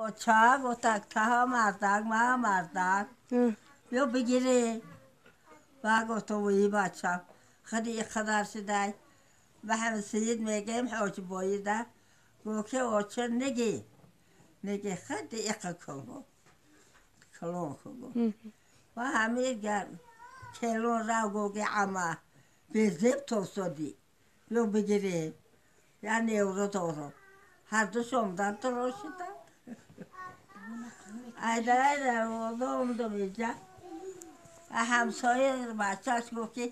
Оча гуфтак таҳа мардак ма мардак биё бигире. Ба гуфтам вуи бачам худи иқадар шудай. Ба ҳами сиид мегӯем ҳоҷи боида. Гуфт ки оча неги. Неги худи иқа кун гуфт. Калон кун гуфт. Ва ҳами келон рав гуфт ки ама безеб тосодӣ. Биё бигире. Я невро дорам. Ҳарду шомдан торошиданд. Айда айда омдам инҷа. Ҳамсоя бачааш гуфт ки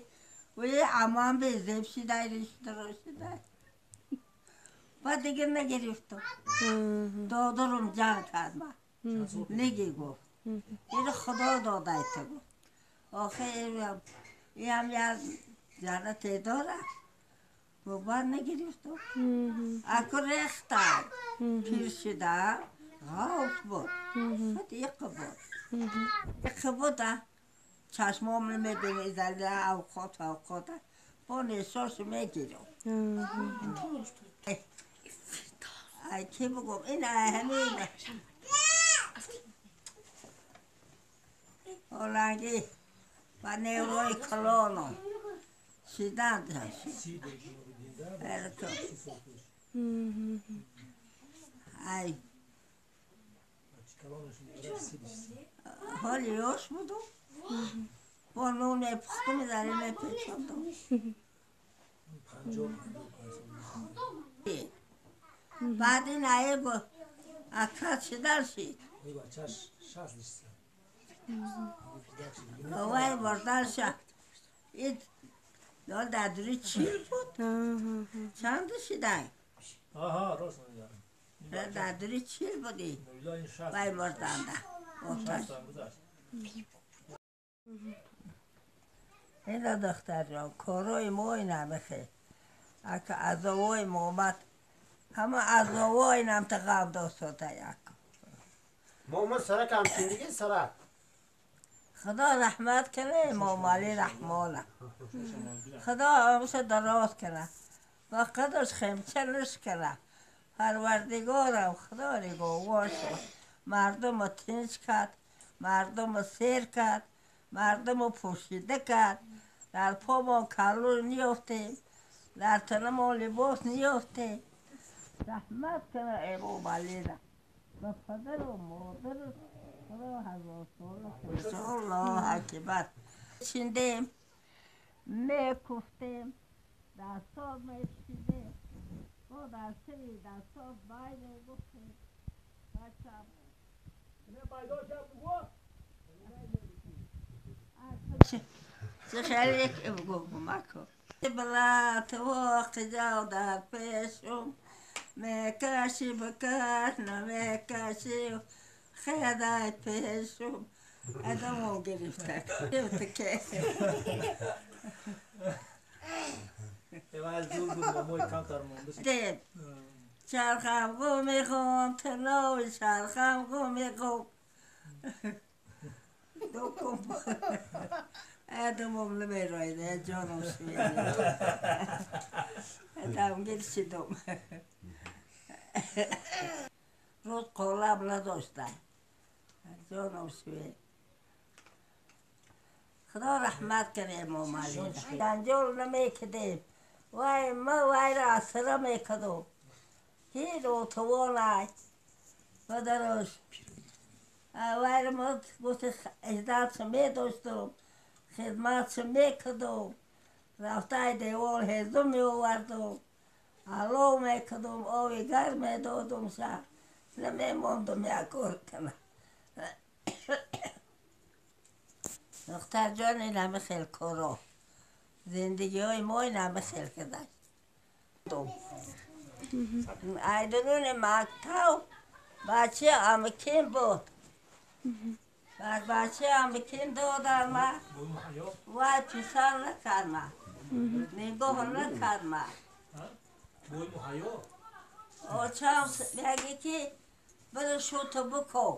вуи амам безеб шидай рошидай. Баъд дигар нагирифтам. Додарам ҷанг кард ман. Неги гуфт. Иро худо додай ту гуфт. Охи иам як ҷаннате дорад. Гуфт баъд нагирифтам. Аку рехтам. Пир шидам. Ғавс буд. Худ иқа буд. Иқа буд чашмом намебинӣ залила авқот авқота. Бо нешош мегирам. Ай ки бугум ин ҳамин оланги ба неврои калоном шиданд. Ай ҳоли ёш будум. Бо нон мепухтум, зари мепечондум. Баъд ин ае акат шидан шид. Вай бурданша. Ин дадури чил буд. Чанд шидай? Дадури чил буди. Вай мурданда. Ина духтарҷон, корои мо инамихе. Ака азовои момад ҳама азовои намта ғам достода як. Момад сарак ҳамчиндиги сарак. Худо раҳмат кунад Эмомалӣ Раҳмона. Худо ҳамеша дароз кунад ва қадрш хемча нашканад. Парвардигорам Худо нигоҳбон шуд. Мардумро тинч кард, мардумро сер кард, мардумро пӯшида кард. Дар помон каллур ниёфтем, дар танамон либос ниёфтем. Раҳмат кунад Эмомалиро ба падару модару Худо ҳазорсола. Иншоаллоҳ акбар. Шиндем, мекуфтем, дастор мепӯшидем, бо дар сари дастор бай мегуфтем. Бачам хеле гуфт бала ту дар пешум мекаши бикаш намекаши хедай пешум адамо гирифта гирифта ки чархам гу мехом танови чархам гу мехом дукум адамом намероида ҷоном шуд дамгир шидум. Рӯз қолаб надошта ҷоном шуд. Худо раҳмат кунад Эмомалиро. Ҷанҷол намекардем. Вай ма вайро асра мекардум. Ки ротавонай падарош. Вайро ма гуфти издатша медоштум, хидматша мекардум. Рафтаи девор ҳезум меовардум, алов мекардум, оби гарм медодум ша. Намемондум як кор кунам. Духтарҷон ин ҳама хел коро. Зиндагиҳои мо ин ҳама хел гузашт. Айдаруни мактаб бачаи амакин буд. Бачаи амакин додан ма вай писар накард ма. Нигоҳ накард ма. Очам мегӯ ки биро шуто биков.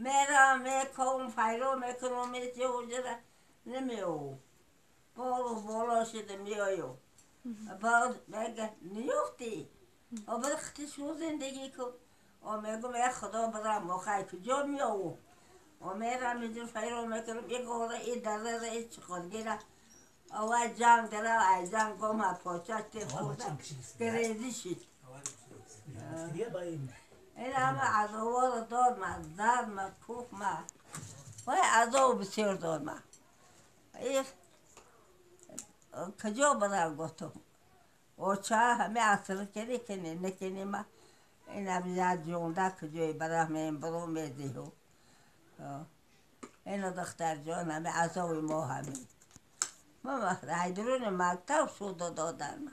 Мерам мековам, файро мекунам, метиҳуҷара намеовам. Болу боло шуда меоям. Баъд мега ниёфтӣ? Обир хити шу зиндагӣ кун. میگم ای خدا برم آخه کجا میاو و میرم اینجور فیرو میکنم این قوره این دره را این چقدر اول جنگ داره از جنگ گم پاچه خوردم گریزی شد. این همه عذابا رو داد من زد من کوف من وای عذاب بسیار داد من. این کجا برم گفتم اوچه همه اصر کنی کنی نکنی من این هم زد جونده کجای برم این برو میدیو. اینو دختر جان همه عذاب ما همه ما رایدرون مکتب شد دادن من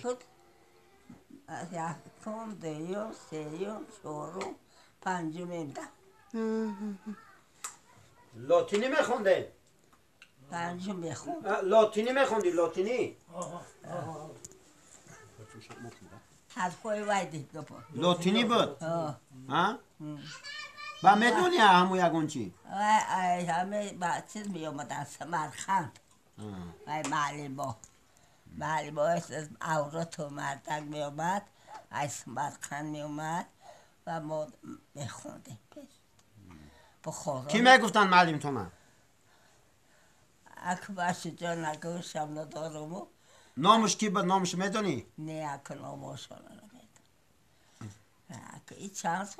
شد یکم دوم سوم چهارم پنجم ده. لاتینی میخونده؟ پنجم میخوند. لاتینی میخوندی؟ لاتینی؟ حرفای وای دیگه بود. لاتینی بود؟ ها؟ با میدونی همو یگون چی؟ وای همه با چیز میومدن سمرقند. وای معلم معلم از عورت و مردک میومد از سمرقند میومد و ما میخوندیم. کی میگفتن معلم تو من؟ اکبر جان نگوشم ندارم. نامش کی بود؟ نامش میدونی؟ نه اک نامش نمیدونم. اک این چند